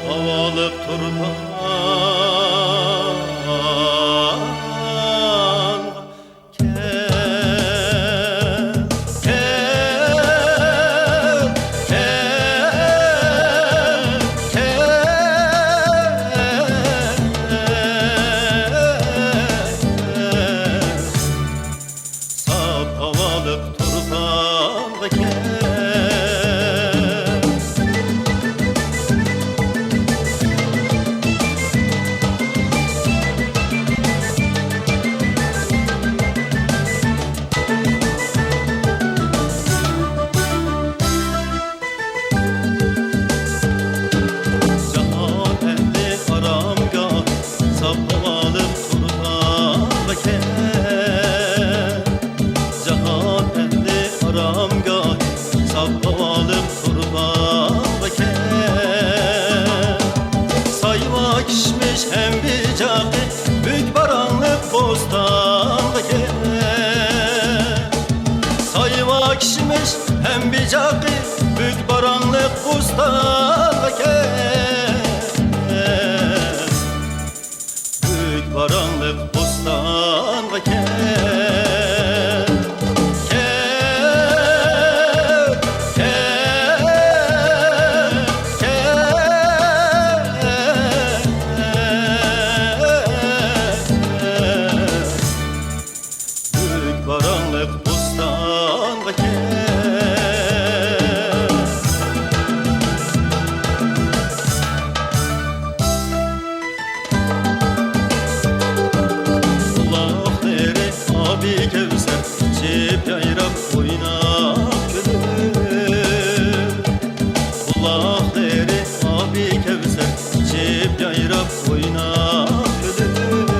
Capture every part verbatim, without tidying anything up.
ھاۋالىق تۇرپانغا كەل، كەل، كەل، كەل. ساپ ھاۋالىق تۇرپانغا كەل. جاھان ئەھلى ئارامگاھ، ساپ ھاۋالىق تۇرپانغا كەل. جاھان ئەھلى ئارامگاھ، ساپ ھاۋالىق تۇرپانغا كەل. سايۋا كىشمىش ھەم بىجاقى، بۈك باراڭلىق بوستانغا كەل. سايۋا كىشمىش ھەم بىجاقى، بۈك باراڭلىق بوستانغا كەل. بۈك باراڭلىق بوستانغا كەل. كەل، كەل، كەل، كەل. بۈك باراڭلىق بوستانغا كەل. بۇلاقلىرى ئابى كەۋسەر، ئىچىپ يايراپ ئويناپ كۈلۈپ. بۇلاقلىرى ئابى كەۋسەر، ئىچىپ يايراپ ئويناپ كۈلۈپ.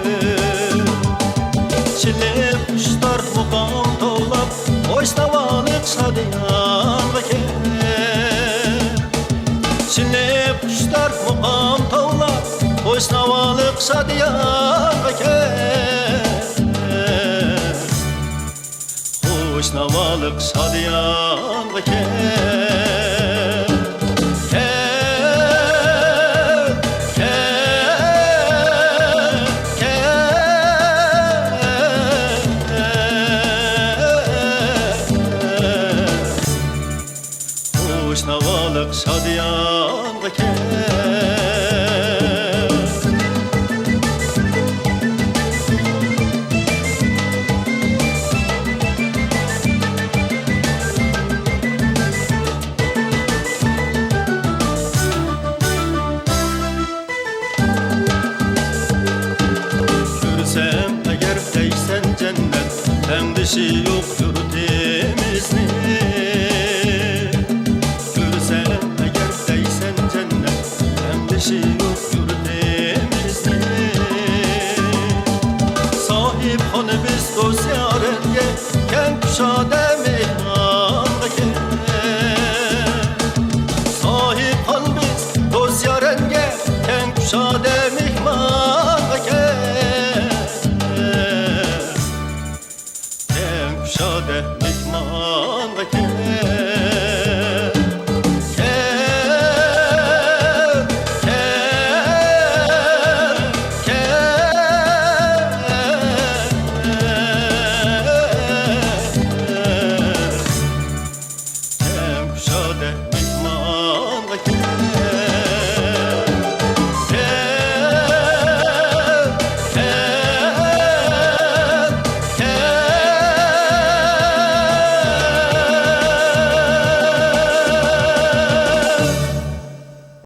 چىلىپ قۇشلار مۇقام توۋلاپ، خۇش ناۋالىق شادىيانغا كەل. چىلىپ قۇشلار مۇقام توۋلاپ، خۇش ناۋالىق شادىيانغا كەل. خۇش ناۋالىق شادىيانغا كەل. كەل، كەل، كەل. خۇش ناۋالىق شادىيانغا كەل. كۆرسەم ئەگەر دەيسەن جەننەت، تەڭدىشى يوق يۇرتىمىزنى. كۆرسەم ئەگەر دەيسەن جەننەت، تەڭدىشى يوق يۇرتىمىزنى. ساھىبخان بىز دوست يارەنگە، كەڭ كۇشادە مېھمانغا كەل. ساھىبخان بىز دوست يارەنگە، كەڭ كۇشادە مېھمانغا كەل. كەڭ كۇشادە مېھمانغا كەل.